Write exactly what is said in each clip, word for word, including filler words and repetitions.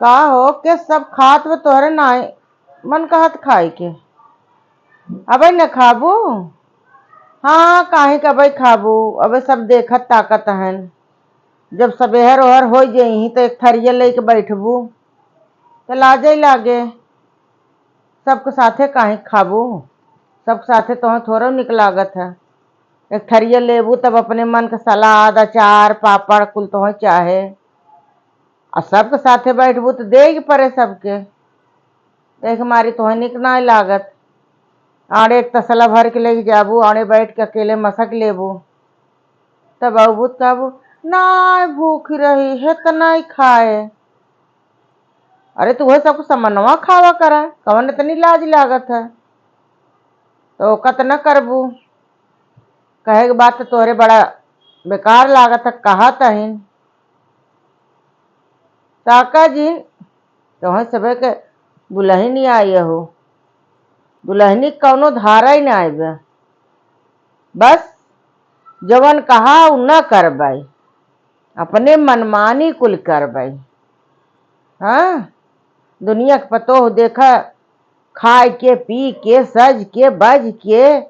का हो के सब खात बा, तोहरे नाई मन कहत खाए के? अबे न खाबू? हाँ, काहे के अबे खाबू? अबे सब देखत ताकत हन। जब सबेहर ओहर हो जइही त एक थरिया लेके बैठबू त लाजे लागे। सबके साथे काहे खाबू? सबके साथे तोहे थोड़ो निक लागत है। एक थरिया लेबू तब अपने मन के सलाद, अचार, पापड़ कुल तोहे चाहे। आ सबके साथे बैठबू त देइ के परे सबके। देख मारी तोहे निक नाई लागत। आड़े एक तसला भर के लेके जाबू, आड़े बैठ के अकेले मसक लेबू। तब अबू त कहबू, "नाई भूख रही है त नाई खाए।" अरे, तू वह सबको समनवा खावा करा, कवन इतनी लाज लागत है? तो ओका त न करबू। कहे के बात तो तोहरे बड़ा बेकार लागत है, कहत हइन। ताका जी, तोहे सबे के दुलहिनी आई हो, दुलहिनी के कौनो धारा ही ना आइबे। बस जवन कहा उ ना करबै, अपने मनमानी कुल करबै। हाँ, दुनिया के पतोह देखा, खाए के, पी के, सज के, बज के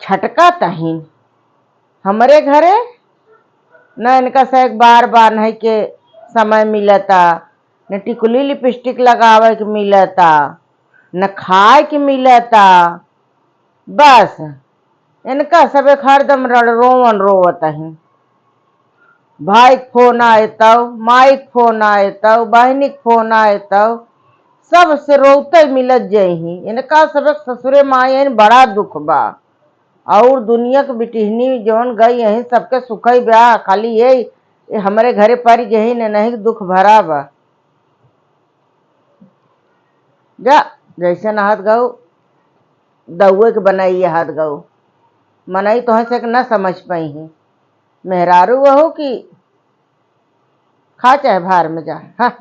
छटका तहिन। हमरे घरे न इनका से एक बार बान्हे के समय मिलता, न टिकुली लिपस्टिक लगावे के मिलता, न खाए के मिलता। बस इनका सब एक हरदम रड़ रोवन रोवत ही। भाई के फोन आए तौ, माई के फोन आए तौ, बहिनी के फोन आए तौ, सबसे रोवते मिलत जइही। इनका सब एक ससुरे माई आइन बड़ा दुख बा। और दुनिया के बिटिहनी जौन गई यही सबके सुखई बा, खाली ये, ये हमरे घरे पड़ गई ने नहीं दुख भरा बा। जा, जैसे नहात गऊ, दउए के बनाई हाथ गऊ। मनई तोहे से न समझ पाई ही। मेहरारू वहू की खा चाहे भार में जा। हाँ।